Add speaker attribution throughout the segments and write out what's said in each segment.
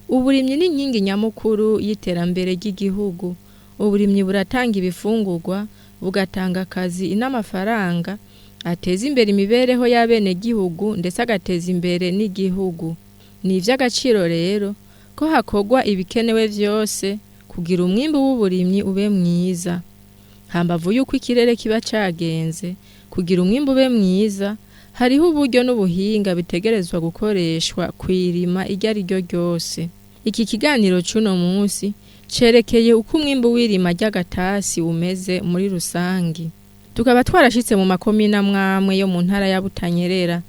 Speaker 1: Uburimyi ni inkingi nyamukuru y'iterambere ry'igihugu. Uburimyi buratanga ibifungurwa, bugatanga akazi n'amafaranga ateza imbere imibereho y'abenegihugu ndetse agateza imbere n'igihugu. Ni ivy'agaciro rero ko hakorwa ibikenewe vyose kugira umwimbu w'uburimyi ube mwiza. Hambavu yuko ikirere kiba cagenze, kugira umwimbu ube mwiza, hariho uburyo n'ubuhinga bitegerezwa gukoreshwa kw'irima iryo ari ryo ryose. Iki kiganiro c'uno munsi cerekeye uko umwimbu w'irima ry'agatasi umeze muri rusangi. Tukaba twarashitse mu makomine amwamwe yo mu ntara ya Butanyerera,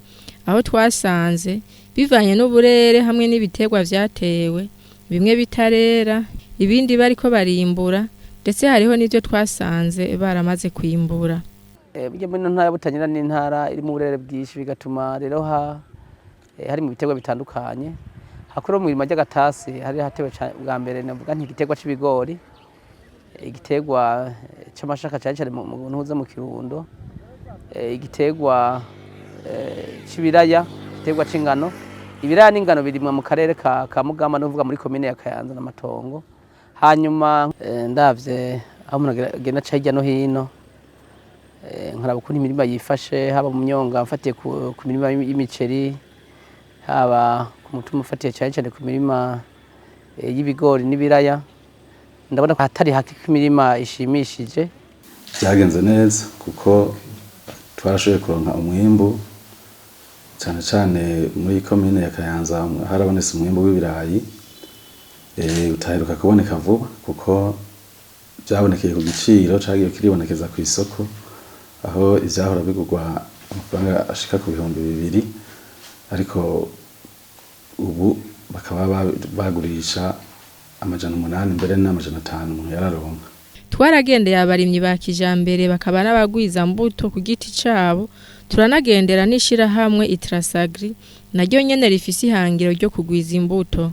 Speaker 1: aho twasanze bivanye n'uburere hamwe n'ibiterwa vyatewe, bimwe bitarera, ibindi bariko barimbura, ndetse hariho n'ivyo twasanze baramaze kwimbura.
Speaker 2: Burya muri ino ntara ya Butanyerera ni intara irimwo uburere bwinshi, bigatuma rero hari mu biterwa bitandukanye. Hakuru mw'irima ry'agatasi hari hatewe bwa mbere navuga nti igiterwa c'ibigori, igiterwa c'amashaka cane cane mu ntuza mu Kirundo, igiterwa c'ibiraya, igiterwa c'ingano. Ibiraya n'ingano birimwa mu karere ka Mugamba, nukuvuga muri komine ya Kayanza na Matongo. Hanyuma ndavye aho umuntu agenda aca hirya no hino, nkaraba ukuntu imirima yifashe, haba mu myonga mfatiye ku mirima y'imiceri, haba ku mutumba ufatiye cane cane ku mirima y'ibigori n'ibiraya, ndabona ko hatari hake ko imirima ishimishije.
Speaker 3: Vyagenze neza kuko twarashoboye kuronka umwimbu, cane cane muri komine ya Kayanza harabonetse umwimbu w'ibirayi utaheruka kuboneka vuba, kuko vyabonekeye ku giciro cagiye kiribonekeza kw'isoko, aho ivyahora bigurwa amafaranga ashika ku 2000, ariko ubu bakaba bagurisha 800, mbere n'500 umuntu yararonka.
Speaker 1: Twaragendeye abarimyi ba kijambere bakaba n'abagwiza mbuto ku giti cabo, turanagendera n'ishirahamwe Itrasagri naryo nyene rifise ihangiro ryo kugwiza imbuto.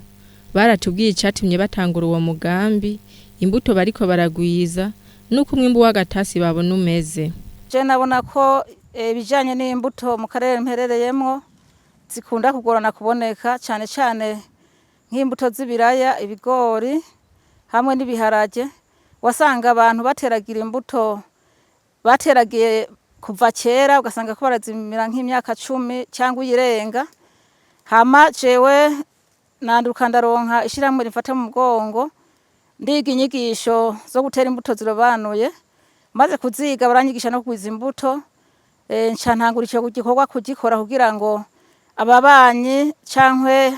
Speaker 1: Baratubwiye icatumye batangura uwo mugambi, imbuto bariko baragwiza, nuko umwimbu w'agatasi babona umeze.
Speaker 4: Je nabona ko ibijanye n'imbuto mu karere mperereyemwo zikunda kugorana kuboneka, cane cane nk'imbuto z'ibiraya, ibigori hamwe n'ibiharage. Wasanga abantu bateragira imbuto bateragiye kuva kera, ugasanga ko barazimira nk'imyaka 10 cyangwa iyirenga. Hama jewe nanduka ndaronka ishyirahamwe rifata mu mugongo, ndiga inyigisho zo gutera imbuto zirobanuye. Maze kuziga baranyigisha no kugwiza imbuto, nca ntangura ico gikorwa kugikora kugira ngo ababanyi cankwe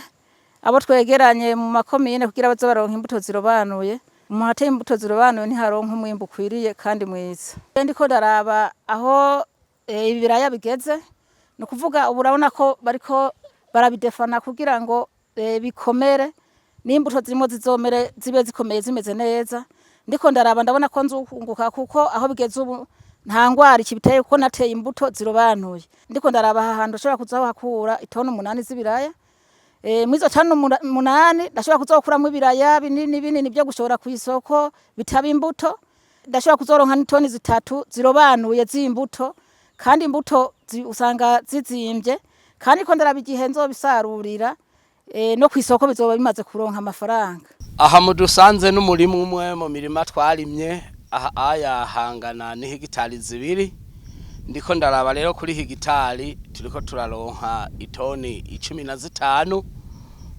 Speaker 4: abo twegeranye mu makomine kugira baze baronka imbuto zirobanuye. Umuntu ateye imbuto zirobanuye ntiharonka umwimbu ukwiriye kandi mwiza. Ndiko ndaraba aho ibiraya bigeze, ni ukuvuga ubu urabona ko bariko barabidefana kugira ngo bikomere, n'imbuto zirimo zizomere zibe zikomeye zimeze neza. Ndiko ndaraba ndabona ko nzunguka, kuko aho bigeze ubu nta ngwara ikibiteye, kuko nateye imbuto zirobanuye. Ndiko ndaraba aha hantu ushobora kuzohakura itoni 8 z'ibiraya. Mwizo toni 8 ndashobora kuzokuramwo ibiraya binini binini vyo gushora kw'isoko bitaba imbuto. Ndashobora kuzoronka n'itoni 3 zirobanuye z'imbuto, kandi imbuto usanga zizimvye. Kandi ko ndaraba igihe nzobisarurira, no kw'isoko bizoba bimaze kuronka amafaranga.
Speaker 5: Aha mudusanze n'umurima umwe mu mirima twarimye aha aya hangana ni hegitari 2. Ndiko ndaraba rero kuri hegitari turiko turaronka itoni 15.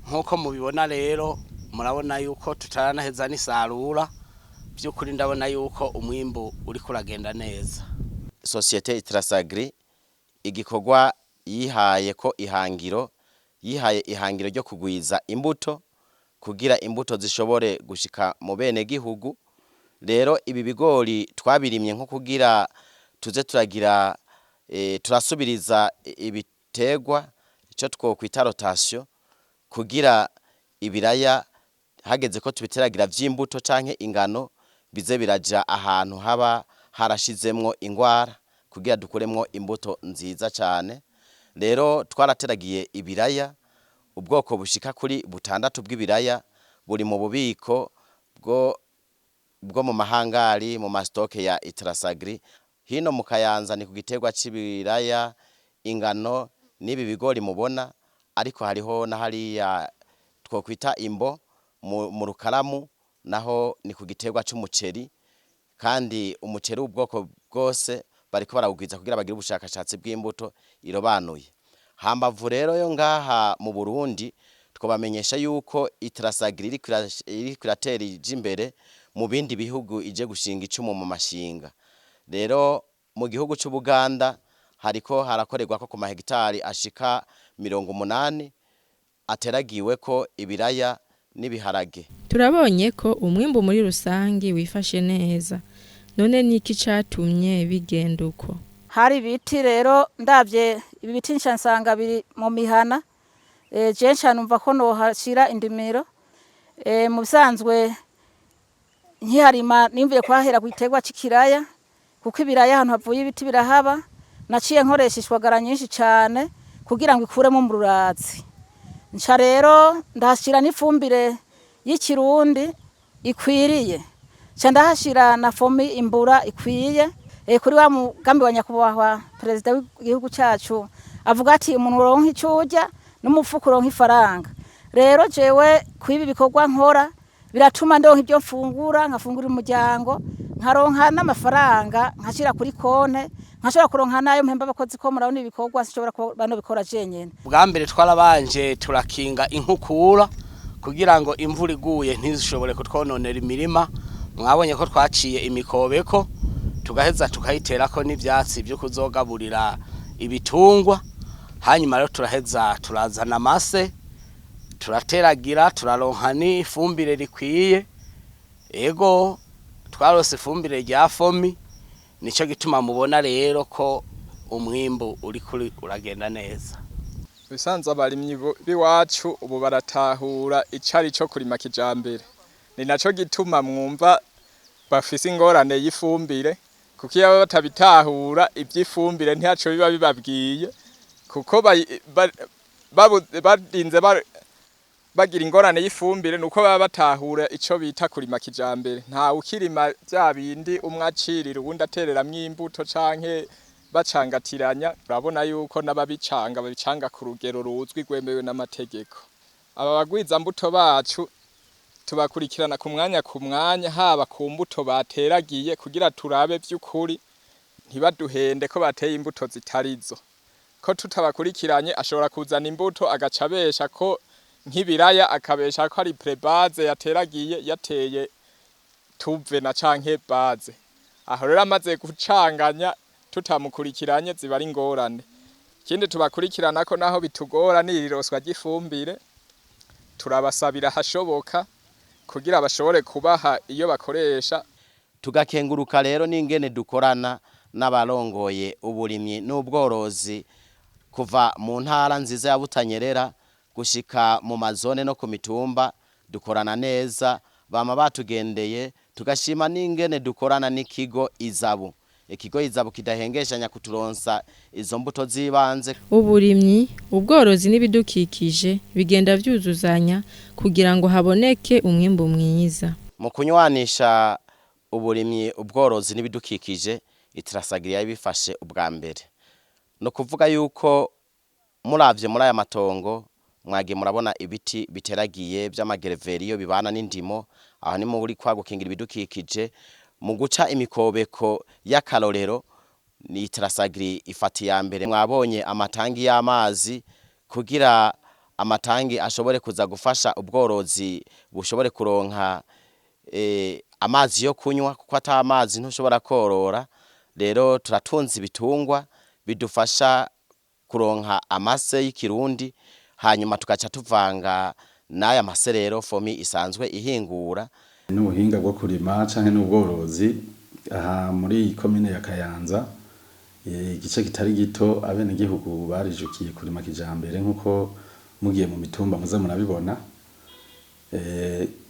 Speaker 5: Nkuko mubibona rero, murabona yuko tutaranaheza n'isarura. By'ukuri ndabona yuko umwimbu uriko uragenda neza.
Speaker 6: Societe Itrasagri igikorwa yihaye ko ihangiro, yihaye ihangiro ryo kugwiza imbuto kugira imbuto zishobore gushika mu bene gihugu. Rero ibi bigori twabirimye nko kugira tuze turagira turasubiriza ibiterwa, ico twokwita rotation, kugira ibiraya hageze ko tubiteragira vy'imbuto canke ingano bize biraja ahantu haba harashizemwo ingwara, kugira dukuremwo imbuto nziza cane. Rero twarateragiye ibiraya ubwoko bushika kuri butandatu bw'ibiraya, buri mu bubiko bwo mu mahangari, mu mastoke ya Itrasagri. Hino mu Kayanza ni ku giterwa c'ibiraya, ingano n'ibi bigori mubona, ariko hariho na hariya twokwita imbo mu Rukaramu, naho ni ku giterwa c'umuceri, kandi umuceri w'ubwoko bwose bariko barawugwiza kugira bagire ubushakashatsi bw'imbuto irobanuye. Hambavu rero yo ngaha mu Burundi, twobamenyesha yuko Itrasagri iriko iratera ija imbere mu bindi bihugu, ije gushinga icumu mu mashinga. Rero mu gihugu c'Ubuganda hariko harakorerwako ku mahegitari ashika 80 ateragiweko ibiraya n'ibiharage.
Speaker 1: Turabonye ko umwimbu muri rusangi wifashe neza. None niki catumye bigenda uko?
Speaker 4: Hari ibiti rero, ndavye ibi biti nca nsanga biri mu mihana. Je nca numva ko nohashira indimiro. Mu bisanzwe nkiharima nimvuye kuhahera ku giterwa c'ikiraya, kuko ibiraya ahantu havuye ibiti birahaba. Naciye nkoresha ishwagara nyinshi cane kugira ngo ikuremo umururazi. Nca rero ndahashira n'ifumbire y'ikirundi ikwiriye, nca ndahashira na fomi imbura ikwiye. Kuri wa mugambi wa nyakubahwa perezida w'igihugu cacu avuga ati umuntu uronka ico urya n'umufuko uronka ifaranga. Rero jewe kwibi bikorwa nkora biratuma ndonka ibyo mfungura, nkafungurira umuryango, nkaronka n'amafaranga nkashira kuri konte, nkashobora kuronka nayo mpemba abakozi, ko murabona ibikorwa sinshobora kuba nobikora jenyene.
Speaker 5: Bwa mbere twarabanje turakinga inkukura kugira ngo imvura iguye ntizishobore kutwononera imirima. Mwabonye ko twaciye imikobeko, tugaheza tukayiterako n'ivyatsi vyo kuzogaburira ibitungwa. Hanyuma rero turaheza turazana amase, turateragira, turaronka n'ifumbire rikwiye. Ego, twarose ifumbire rya fomi, nico gituma mubona rero ko umwimbu uriko uragenda neza.
Speaker 7: Bisanzwe abarimyi b'iwacu ubu baratahura icari co kurima kijambere, ni naco gituma mwumva bafise ingorane y'ifumbire, kuko iyo baba batabitahura ivy'ifumbire ntihaco biba bibabwiye, kuko barinze bagira ingorane y'ifumbire nuko baba batahura ico bita kurima kijambere. Nta ukirima vya bindi umwe acirira uwundi atereramwo imbuto canke bacangatiranya. Urabona yuko n'ababicanga babicanga ku rugero ruzwi rwemewe n'amategeko. Aba bagwizambuto bacu tubakurikirana ku mwanya ku mwanya, haba ku mbuto bateragiye kugira turabe vy'ukuri ntibaduhende ko bateye imbuto zitarizo, ko tutabakurikiranye ashobora kuzana imbuto agaca abesha ko nk'ibiraya, akabesha ko ari prebase yateragiye, yateye tuve na canke base. Aho rero amaze gucanganya tutamukurikiranye ziba ari ingorane. Ikindi tubakurikirana ko naho bitugora ni iriroswa ry'ifumbire, turabasabira hashoboka kugira bashobore kubaha iyo bakoresha.
Speaker 6: Tugakenguruka rero n'ingene dukorana n'abarongoye uburimyi n'ubworozi kuva mu ntara nziza ya Butanyerera gushika mu mazone no ku mitumba. Dukorana neza, bama batugendeye. Tugashima n'ingene dukorana n'ikigo Izabu, ikigo Izabu kidahengeshanya kuturonsa izo mbuto z'ibanze.
Speaker 1: Uburimyi, ubworozi n'ibidukikije bigenda vyuzuzanya kugira ngo haboneke umwimbu mwiza.
Speaker 6: Mu kunywanisha uburimyi, ubworozi n'ibidukikije, Itrasagri yabifashe ubwa mbere. No kuvuga yuko muravye muri aya matongo mwagiye murabona ibiti biteragiye vy'amagereveriyo bibana n'indimo. Aho ni muri kwa gukingira ibidukikije mu guca imikobeko y'akarorero, ni Itrasagri ifata iya mbere. Mwabonye amatangi y'amazi kugira amatangi ashobore kuza gufasha ubworozi bushobore kuronka amazi yo kunywa, kuko ata amazi ntushobora korora. Rero turatunze ibitungwa bidufasha kuronka amase y'ikirundi, hanyuma tugaca tuvanga n'aya mase rero fomi isanzwe ihingura.
Speaker 3: N'ubuhinga bwo kurima canke n'ubworozi, aha muri iyi komine ya Kayanza, igice kitari gito abenegihugu barijukiye kurima kijambere, nk'uko mugiye mu mitumba muze murabibona.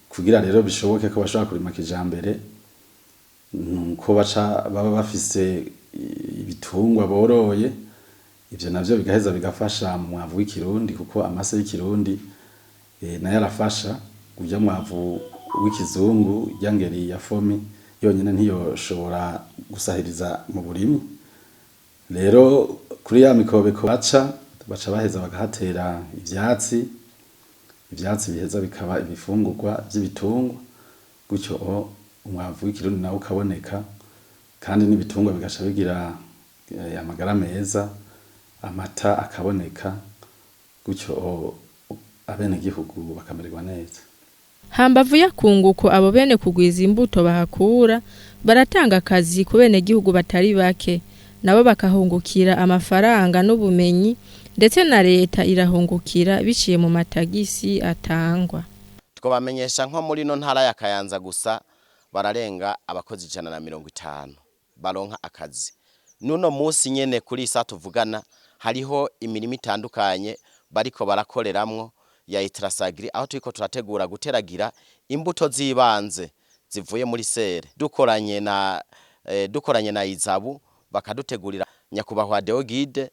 Speaker 3: Kugira rero bishoboke ko bashobora kurima kijambere, nuko baca baba bafise ibitungwa boroye. Ivyo navyo bigaheza bigafasha mu mwavu w'ikirundi, kuko amase y'ikirundi nayo arafasha. Urya mwavu w'ikizungu, irya ngeri ya fomi yonyene ntiyoshobora gusahiriza mu burimyi. Rero kuri ya mikobeko baca baheza bakahatera ivyatsi. Ivyatsi biheza bikaba ibifungurwa vy'ibitungwa, gutyo umwavu w'ikirundi nawo ukaboneka, kandi n'ibitungwa bigaca bigira amagara meza, amata akaboneka, gutyo abenegihugu bakamererwa neza.
Speaker 1: Hambavu y'akunguko abo bene kugwiza imbuto bahakura, baratanga akazi ku benegihugu batari bake, nabo bakahungukira amafaranga n'ubumenyi, ndetse na leta irahungukira biciye mu matagisi atangwa.
Speaker 6: Twabamenyesha nko muri no ntara ya Kayanza gusa bararenga abakozi 150 baronka akazi. Nuno musi nyene kuri isa tuvugana hariho imirimo itandukanye bariko barakoreramwo ya Itrasagri, aho turiko turategura guteragira imbuto z'ibanze zivuye muri sere dukoranye na Izabu, bakadutegurira. Nyakubahwa Deogide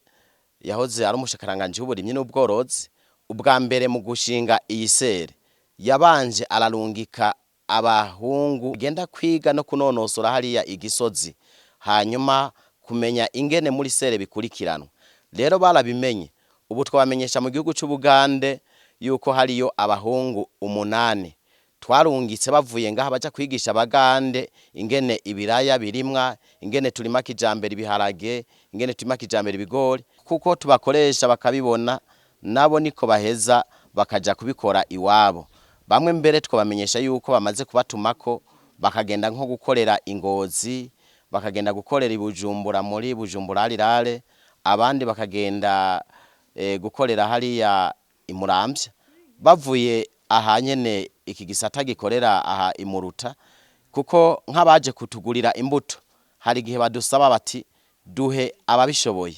Speaker 6: yahoze ari umushikiranganji w'uburimyi n'ubworozi, ubwa mbere mu gushinga iyi sere yabanje ararungika abahungu genda kwiga no kunonosora hariya igisozi, hanyuma kumenya ingene muri sere bikurikiranwa. Rero barabimenye. Ubu twabamenyesha mu gihugu c'Ubugande yuko hariyo abahungu 8 twarungitse bavuye ngaha baja kwigisha abagande ingene ibiraya birimwa, ingene turima kijambere ibiharage, ingene turima kijambere ibigori, kuko tubakoresha bakabibona, nabo niko baheza bakaja kubikora iwabo. Bamwe mbere twabamenyesha yuko bamaze kubatumako bakagenda nko gukorera Ingozi, bakagenda gukorera i Bujumbura muri Bujumbura rirare, abandi bakagenda gukorera hariya imuramvya bavuye aha nyene iki gisata gikorera aha imuruta. Kuko nk'abaje kutugurira imbuto hari igihe badusaba bati: "Duhe ababishoboye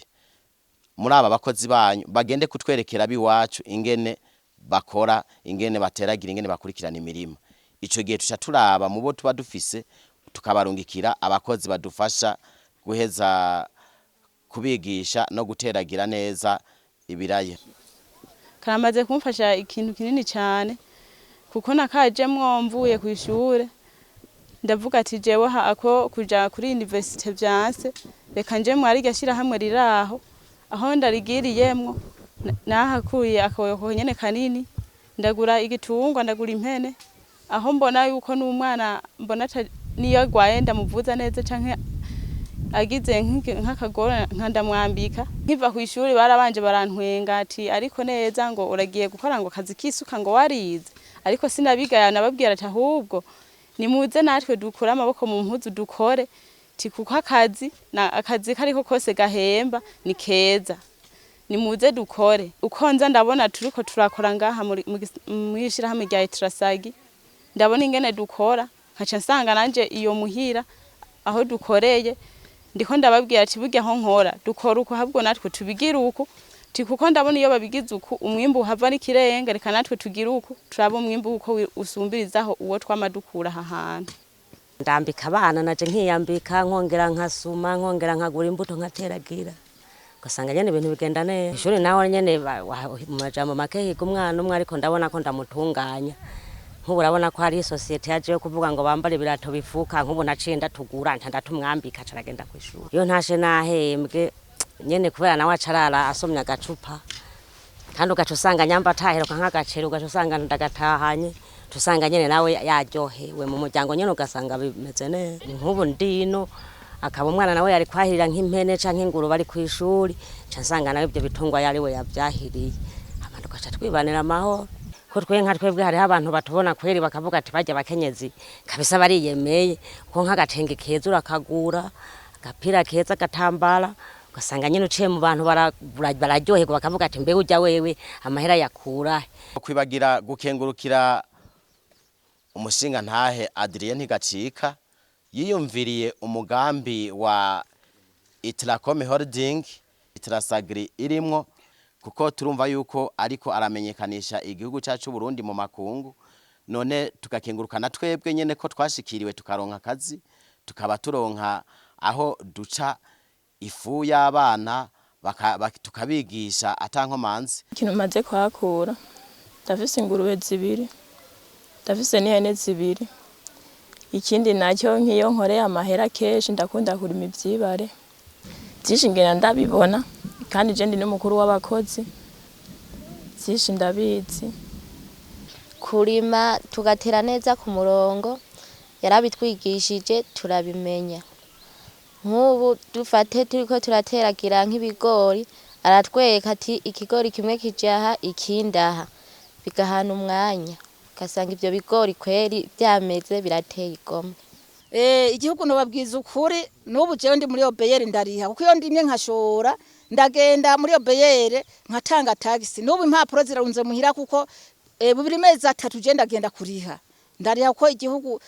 Speaker 6: muri aba bakozi banyu bagende kutwerekera biwacu ingene bakora, ingene bateragira, ingene bakurikirana imirima." Ico gihe tuca turaba mu bo tuba dufise, tukabarungikira abakozi badufasha guheza kubigisha no guteragira neza ibiraya.
Speaker 8: Karamaze kumfasha ikintu kinini cyane, kuko nakajemwo mvuye ku ishure, ndavuga ati: "Jewe ako kuja kuri université vyanse, reka nje mwari iryo shyirahamwe riraho." Aho ndarigiriyemwo nahakuye akoyoko nyene kanini, ndagura igitungwa, ndagura impene, aho mbona yuko n'umwana mbona niyo agwaye ndamuvuza neza, canke agize nk'akagora nkandamwambika. Nkiva ku ishuri barabanje barantwenga ati: "Ariko neza ngo uragiye gukora ngo akazi kisuka ngo warize?" Ariko sinabigaya, nababwira ati: "Ahubwo nimuze natwe dukure amaboko mu mpuzu dukore," ti kuko akazi na akazi kariko kose gahemba ni keza, nimuze dukore. Uko nza ndabona turiko turakora ngaha mw'ishirahamwe rya Itrasagi, ndabona ingene dukora, nkaca nsanga nanje iyo muhira aho dukoreye ndiko ndababwira ati: "Burya aho nkora dukora uku, ahubwo natwe tubigira uku," ti kuko ndabona iyo babigize uku umwimbu uhava n'ikirenga, reka natwe tugire uku turabe umwimbu uko usumbirizaho uwo twama dukura aha hantu.
Speaker 9: Ndambika abana naje nkiyambika, nkongera nkasuma, nkongera nkagura imbuto nkateragira, ugasanga nyene ibintu bigenda neza. Ishuri nawe nyene mu majambo make higa umwana umwe, ariko ndabona ko ndamutunganya. Nk'ubu urabona ko hari isosiyete yaje yo kuvuga ngo bambare ibirato bifuka. Nk'ubu naciye ndatugura, nca ndatumwambika, aca aragenda kw'ishuri. Iyo ntashe nahembwe nyene, kubera nawe aca arara asomye agacupa, kandi ugaca usanga nyamba ataheruka nk'agaceri, ugaca usanga ndagatahanye, tusanga nyene nawe yaryohewe mu muryango nyene, ugasanga bimeze neza. Nk'ubu ndino akaba umwana nawe yari kwahirira nk'impene canke ingurube ari kw'ishuri, nca nsanga nawe ibyo bitungwa yari we yavyahiriye, hama tugaca twibanira amahoro. Ko twe nka twebwe hariho abantu batubona kweri bakavuga ati: "Barya abakenyezi kabisa bariyemeye," ko nk'agatenge keza urakagura, agapira keza agatambara, ugasanga nyene uciye mu bantu bararyoherwa, bakavuga ati: "Mbega urya wewe amahera yakurahe?"
Speaker 6: Kwibagira gukengurukira umushinga ntahe Adrien Ntigacika yiyumviriye umugambi wa Itracom Holding, Itrasagri irimwo, kuko turumva yuko ariko aramenyekanisha igihugu cyacu Burundi mu makungu. None tukakengurukana twebwe nyene ko twashikiriwe, tukaronka akazi, tukaba turonka aho duca ifu y'abana, tukabigisha atankomanzi.
Speaker 10: Ikintu maze kuhakura, ndafise ingurube zibiri, ndafise n'ihene zibiri. Ikindi nacyo, nk'iyo nkoreye amahera kenshi ndakunda kurima ivyibare vyinshi, ngenda ndabibona, kandi je ndi n'umukuru w'abakozi, vyinshi ndabizi.
Speaker 11: Kurima tugatera neza ku murongo, yarabitwigishije turabimenya. Nk'ubu dufate turiko turateragira nk'ibigori, aratwereka ati ikigori kimwe kija aha ikindi aha, bigahana umwanya, ugasanga ivyo bigori kweri vyameze birateye igomwe.
Speaker 4: Igihugu nobabwiza ukuri, n'ubu jewe ndi muri OBR ndariha, kuko iyo ndimye nkashora ndagenda muri OBR nkatanga tagisi. N'ubu impapuro zirarunze muhira, kuko buri mezi 3 je ndagenda kuriha, ndariha, kuko igihugu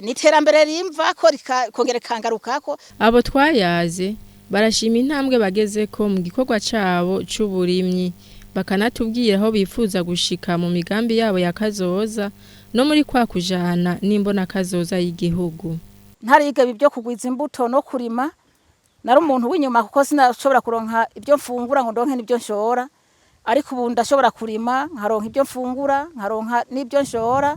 Speaker 4: n'iterambere rimvako rikongera rikangarukako.
Speaker 1: Abo twayaze barashima intambwe bagezeko mu gikorwa cabo c'uburimyi, bakanatubwira aho bifuza gushika mu migambi yabo ya kazoza no muri kwa kujana n'imbona kazoza y'igihugu.
Speaker 4: Ntariga ibi byo kugwiza imbuto no kurima, nari umuntu w'inyuma, kuko sinashobora kuronka ibyo mfungura ngo ndonke n'ibyo nshora, ariko ubu ndashobora kurima nkaronka ibyo mfungura, nkaronka n'ibyo nshora.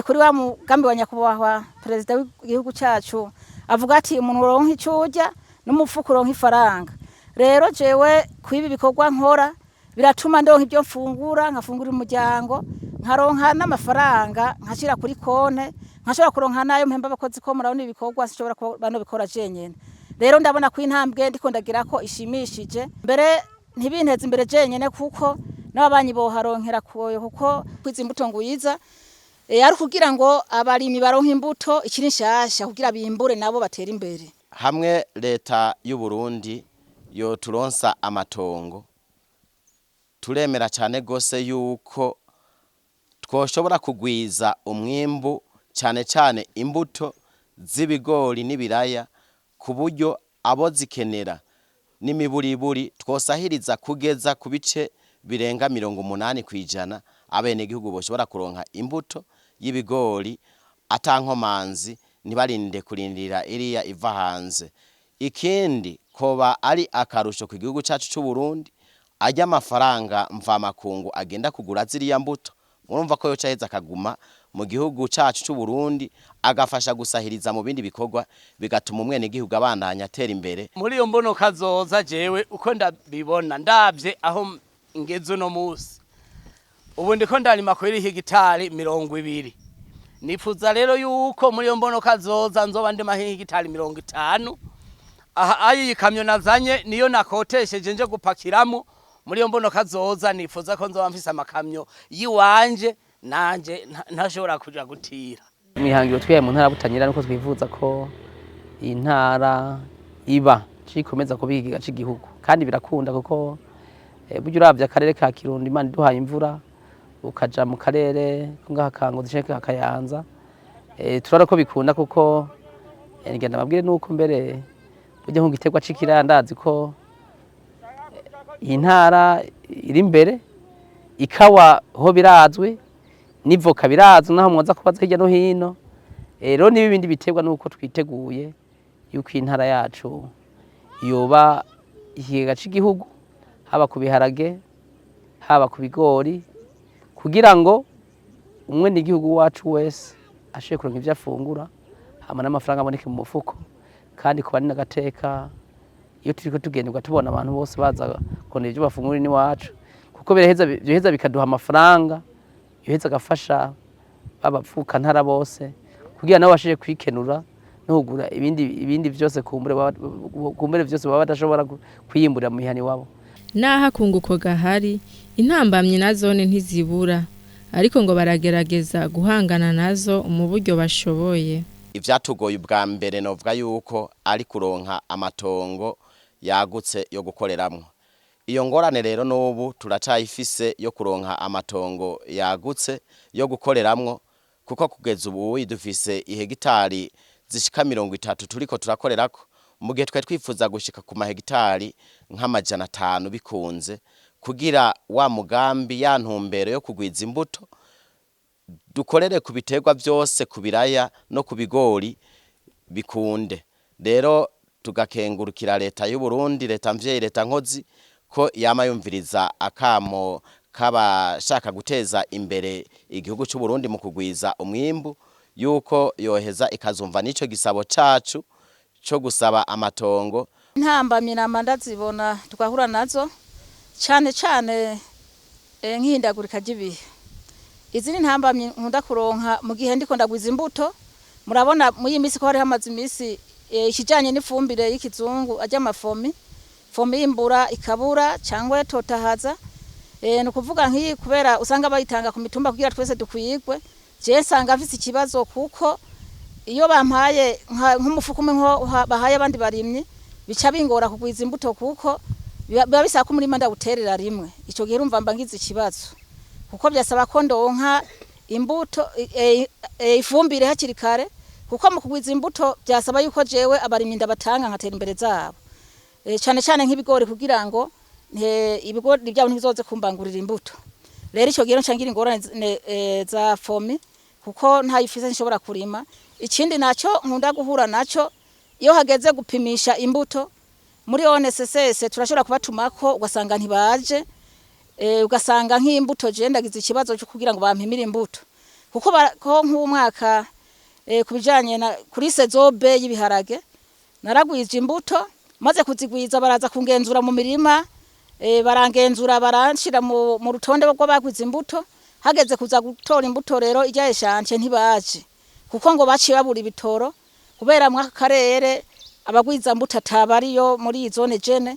Speaker 4: Kuri wa mugambi wa nyakubahwa perezida w'igihugu cacu avuga ati umuntu uronka ico urya n'umufuko uronka ifaranga. Rero jewe kwibi bikorwa nkora biratuma ndonka ibyo mfungura, nkafungurira umuryango, nkaronka n'amafaranga nkashira kuri konte, nkashobora kuronka nayo mpemba abakozi, ko murabona ibikorwa sinshobora kuba nobikora jenyene. Rero ndabona ko intambwe ndiko ndagira ko ishimishije, mbere ntibinteze imbere jenyene, kuko n'ababanyi boharonkera koyo, kuko kwiza imbuto ngwiza ari kugira ngo abarimyi baronke imbuto ikiri nshasha kugira bimbure nabo batere imbere.
Speaker 6: Hamwe leta y'u Burundi yoturonsa amatongo, turemera cyane gose yuko twoshobora kugwiza umwimbu, cyane cyane imbuto z'ibigori n'ibiraya, ku buryo abo zikenera n'imiburiburi twosahiriza kugeza ku bice birenga 80% abenegihugu boshobora kuronka imbuto y'ibigori atankomanzi, ntibarinde kurindira iriya iva hanze. Ikindi koba ari akarusho ku gihugu cyacu cy'u Burundi, ajya amafaranga mvamakungu agenda kugura ziriya mbuto, murumva ko yoca aheza akaguma mu gihugu cyacu cy'u Burundi, agafasha gusahiriza mu bindi bikorwa, bigatuma umwenegihugu abandanya atera imbere.
Speaker 5: Muri iyo mbono kazoza, jewe uko ndabibona, ndabye aho ngeze uno munsi, ubu ndiko ndarima kuri hegitari 20. Nifuza rero yuko muri iyo mbono kazoza nzoba ndima hegitari 50. Aha ayi kamyo nazanye niyo nakotesheje nje gupakiramo. Muri iyo mbono kazoza nifuza ko nzoba mfise amakamyo yiwanje, nanje ntashobora kuja gutira.
Speaker 2: Mwihangiro twihaye mu ntara Butanyerera nuko twifuza ko iyi ntara iba cikomeza kuba ikigega c'igihugu, kandi birakunda, kuko burya uravye akarere ka Kirundo, Imana iduhaye imvura, ukaja mu karere ko ngaha ka Ngozi canke ka Kayanza, turabona ko bikunda, kuko ngenda mbabwire nuko mbere burya nk'igiterwa c'ikiraya, ndazi ko iyi ntara iri imbere, ikawa ho birazwi, n'ivoka birazwi, naho mwoza kubaza hirya no hino. Rero n'ibindi biterwa nuko twiteguye yuko intara yacu yoba ikigega c'igihugu, haba ku biharage, haba ku bigori, kugira ngo umwenegihugu wacu wese ashobore kuronka ivyo afungura, hama n'amafaranga aboneke mu mufuko. Kandi kuba ni n'agateka iyo turiko tugenderwa tubona abantu bose baza kurondera ivyo bafungura iwacu, kuko biraheza byoheza bikaduha amafaranga yoheza agafasha babavukantara bose, kugira nabo bashobore kwikenura no kugura ibindi vyose, kumbure vyose baba badashobora kwiyimburira mu mihana iwabo.
Speaker 1: Naho akunguko gahari, intambamyi nazone ntizibura, ariko ngo baragerageza guhangana nazo mu buryo bashoboye.
Speaker 6: Ivyatugoye ubwa mbere novuga yuko ari kuronka amatongo yagutse yo gukoreramwo. Iyo ngorane rero n'ubu turacayifise yo kuronka amatongo yagutse yo gukoreramwo, kuko kugeza ubu dufise ihegitari zishika 30 turiko turakorerako, mu gihe twari twifuza gushika ku mahegitari nk'500 bikunze, kugira wa mugambi ya ntumbero yo kugwiza imbuto dukorere ku biterwa byose, ku biraya no ku bigori bikunde. Rero tugakengurukira leta y'u Burundi, leta mvyeyi, leta nkozi, ko yama yumviriza akamo k'abashaka guteza imbere igihugu cy'u Burundi mu kugwiza umwimbu, yuko yoheza ikazumva n'ico gisabo cacu co gusaba amatongo.
Speaker 4: Intambamyi nama ndazibona tugahura nazo, cane cane nk'ihindagurika ry'ibihe. Izindi ntambamyi nkunda kuronka mu gihe ndiko ndagwiza imbuto, murabona muri iyi minsi ko hari hamaze iminsi ikijanye n'ifumbire y'ikizungu ajya amafomi, fomi y'imbura ikabura cyangwa totahaza. Ni ukuvuga nk'iyi kubera usanga bayitanga ku mitumba kugira twese dukwigwe, je nsanga mfise ikibazo kuko iyo bampaye nk'umufuko umwe nko bahaye abandi barimyi, bica bingora kugwiza imbuto kuko biba bisaba ko umurima ndawuterera rimwe. Ico gihe urumva mba ngize ikibazo kuko byasaba ko ndonka imbuto, ifumbire hakiri kare, kuko mu kugwiza imbuto byasaba yuko jewe abarimyi ndabatanga nkatera imbere zabo, cane cane nk'ibigori kugira ngo ibigori byabo ntibizoze kumbangurira imbuto. Rero ico gihe nca ngira ingorane za fomi kuko ntayifise nshobora kurima. Ikindi naco nkunda guhura naco, iyo hageze gupimisha imbuto muri ONSS turashobora kubatumako ugasanga ntibaje, ugasanga nk'imbuto je ndagize ikibazo cyo kugira ngo bampimire imbuto kuko ko nk'umwaka kubijanye na kuri saison B y'ibiharage naragwije imbuto, maze kuzigwiza baraza kungenzura mu mirima, barangenzura baranshira mu rutonde rw'abagwiza imbuto. Hageze kuza gutora imbuto rero ijya eshanje ntibaje kuko ngo baciye babura ibitoro kubera mwaka karere abagwiza mbuto atabariyo muri iyi zone jene.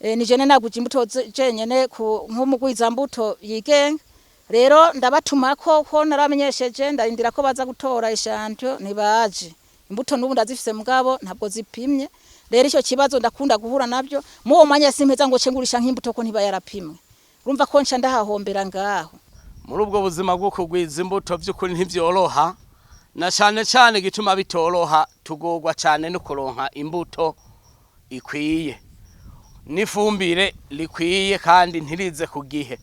Speaker 4: Ni jene nagwije imbuto jenyene nk'umugwiza mbuto yigenga. Rero ndabatumako ko naramenyesheje, ndarindira ko baza gutora eshanje ntibaje. Imbuto n'ubu ndazifise mugabo ntabwo zipimye. Rero icyo kibazo ndakunda guhura nabyo mu uwo mwanya, simpeza ngo cengurisha nk'imbuto ko ntiba yarapimwe, urumva ko nca ndahahombera ngaho.
Speaker 5: Muri ubwo buzima bwo kugwiza imbuto by'ukuri ntibyoroha, na cane cane igituma bitoroha, tugorwa cane no kuronka imbuto ikwiye n'ifumbire likwiye kandi ntirize ku gihe,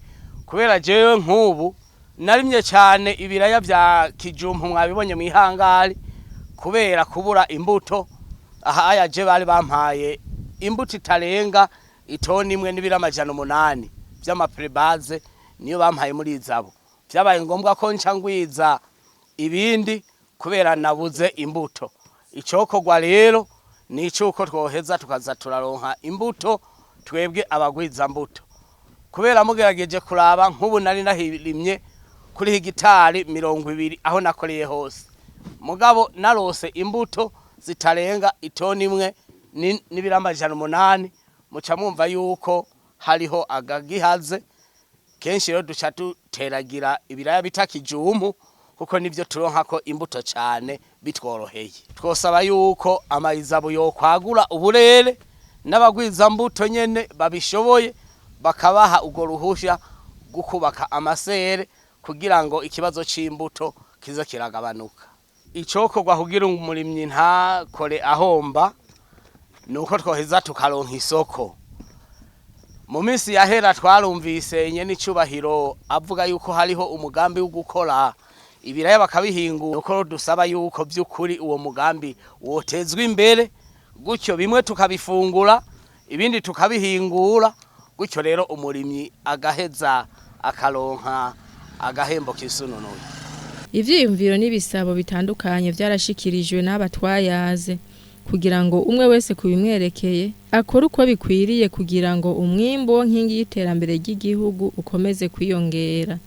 Speaker 5: kubera jewe nk'ubu narimye cane ibiraya vya kijumpu mwabibonye mw'ihangari, kubera kubura imbuto aha aya je bari bampaye imbuto itarenga itoni imwe n'ibiro 800 vy'amaprébase, niyo bampaye muri izabo. Vyabaye ngombwa ko nca ngwiza ibindi kubera nabuze imbuto. Icokorwa rero ni icuko twoheza tukaza turaronka imbuto twebwe abagwiza mbuto, kubera mugerageje kuraba nk'ubu nari nahirimye kuri hegitari 20 aho nakoreye hose, mugabo narose imbuto zitarenga itoni imwe n'ibiro 800, muca mwumva yuko hariho agagihaze. Kenshi rero duca duteragira ibiraya bita kijumpu kuko nivyo turonkako imbuto cane bitworoheye. Twosaba yuko amayizabu yokwagura uburere n'abagwiza mbuto nyene babishoboye bakabaha urwo ruhusha rwo kubaka amasere kugira ngo ikibazo c'imbuto kize kiragabanuka. Icokorwa kugira umurimyi ntakore ahomba nuko twoheza tukaronka isoko. Mu minsi yahera twarumvise nyene icubahiro avuga yuko hariho umugambi wo gukora ibiraya bakabihingura, uko dusaba yuko vy'ukuri uwo mugambi wotezwa imbere, gutyo bimwe tukabifungura ibindi tukabihingura, gutyo rero umurimyi agaheza akaronka agahembo kisununuye.
Speaker 1: Ivyiyumviro n'ibisabo bitandukanye vyarashikirijwe n'abatwayaze kugira ngo umwe wese kubimwerekeye akore uko bikwiriye kugira ngo umwimbu wo nkingi y'iterambere ry'igihugu ukomeze kwiyongera.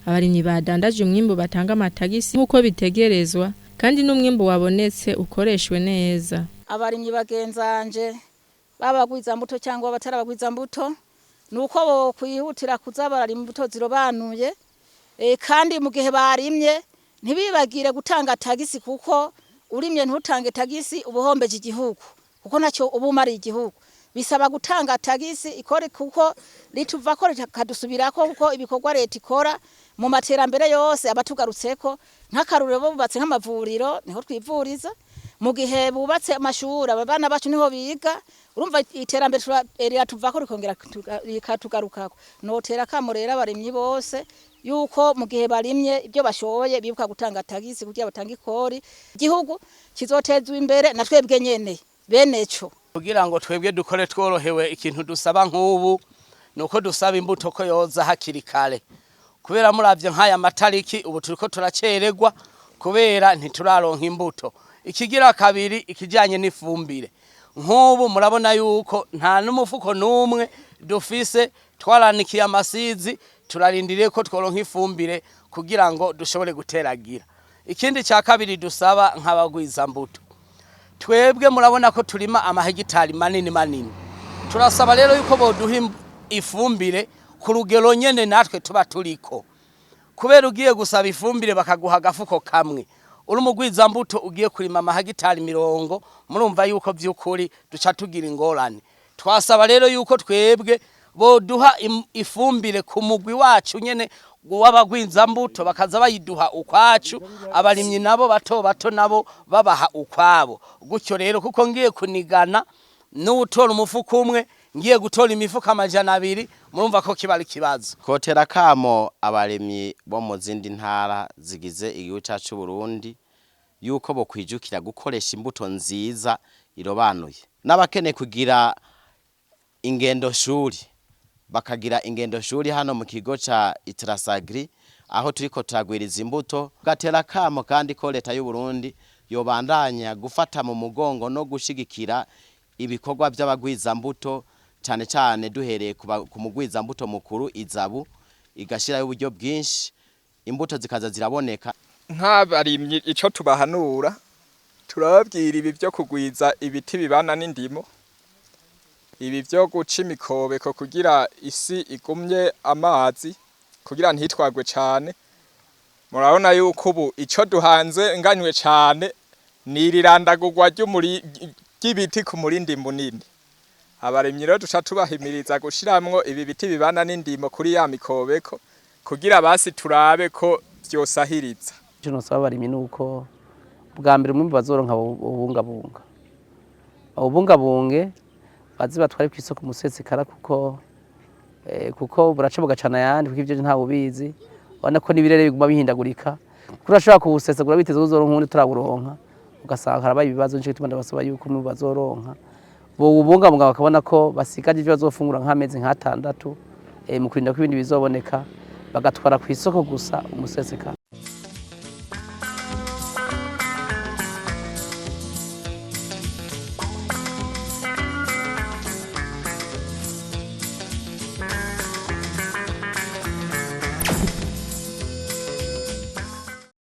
Speaker 1: Abarimyi badandaje umwimbu batanga amatagisi nk'uko bitegerezwa, kandi n'umwimbu wabonetse ukoreshwe neza.
Speaker 4: Abarimyi bagenzanje, babagwiza mbuto cyangwa abatarabagwiza mbuto, nuko bo kwihutira kuza bararima imbuto zirobanuye, kandi mu gihe barimye ntibibagire gutanga tagisi, kuko urimye ntutange tagisi ubuhombeje igihugu, kuko ntacyo uba umariye igihugu. Bisaba gutanga tagisi ikore kuko rituva ko rikadusubirako, kuko ibikorwa leta ikora mu materambere yose abatugarutseko. Nk'akaruriro, bubatse nk'amavuriro niho twivuriza, mu gihe bubatse amashuri abana bacu niho biga. Urumva iterambere riratuvako rikongera rikatugarukako. Notera kamo rero abarimyi bose yuko mu gihe barimye ibyo bashoboye bibuka gutanga tagisi kugira batange ikori, igihugu kizotezwa imbere na twebwe nyene beneco.
Speaker 5: Kugira ngo twebwe dukore tworohewe, ikintu dusaba nk'ubu nuko dusaba imbuto ko yoza hakiri kare, kubera muravye nk'aya matariki ubu turiko turacererwa kubera ntituraronka imbuto. Ikigira kabiri, ikijanye n'ifumbire, nk'ubu murabona yuko nta n'umufuko n'umwe dufise, twaranikiye amasizi. Turarindiriye ko tworonka ifumbire kugira ngo dushobore guteragira. Ikindi cya kabiri dusaba nk'abagwizambuto, twebwe murabona ko turima amahegitari manini manini. Turasaba rero yuko boduha ifumbire ku rugero nyene natwe tuba turiko, kubera ugiye gusaba ifumbire bakaguha agafuko kamwe, uri umugwizambuto ugiye kurima amahegitari 20, murumva yuko vy'ukuri duca tugira ingorane. Twasaba rero yuko twebwe boduha ifumbire ku mugwi wacu nyene w'abagwizambuto, bakaza bayiduha ukwacu, abarimyi nabo bato bato nabo babaha ukwabo gutyo rero, kuko ngiye kunigana n'utora umufuko umwe, ngiye gutora imifuko 200, murumva ko kiba ari ikibazo.
Speaker 6: Kotera kamo abaremyi bo mu zindi ntara zigize igihugu cyacu Burundi yuko bokwijukira gukoresha imbuto nziza irobanuye, n'abakeneye kugira ingendo shuri bakagira ingendo shuri hano mu kigo ca Itrasagri aho turiko turagwiriza imbuto. Gatera kamo kandi ko leta y'u Burundi yobandanya gufata mu mugongo no gushigikira ibikorwa by'abagwizambuto, cyane cyane duhereye ku mugwizambuto mukuru Izabu, igashirayo uburyo bwinshi imbuto zikaza ziraboneka.
Speaker 7: Nk'abarimyi ico tubahanura, turababwira ibi byo kugwiza ibiti bibana n'indimo, ibi byo guca imikobeko kugira isi igumye amazi, kugira ntitwagwe cane. Murabona yuko ubu ico duhanze nganywe cane ni irirandagurwa ry'ibiti ku murindi munini. Abarimyi rero duca tubahimiriza gushiramwo ibi biti bibana n'indimo kuri ya mikobeko, kugira basi turabe ko vyosahiriza.
Speaker 2: Ico nosaba abarimyi nuko bwa mbere umwimbu bazoronka bawubungabunga, bawubungabunge, baze batware kw'isoko umusesekara, kuko buraca bugacana ayandi, kuko ivyo ntawe ubizi. Urabona ko n'ibirere biguma bihindagurika, kuko urashobora kuwusesagura biteze uzoronka uwundi utarawuronka, ugasanga harabaye ibibazo. Nico gituma ndabasaba yuko umwimbu bazoronka bowubungabunga, bakabona ko basigaje ivyo bazofungura nk'amezi nk'atandatu, mu kurinda ko ibindi bizoboneka, bagatwara kw'isoko gusa umusesekara.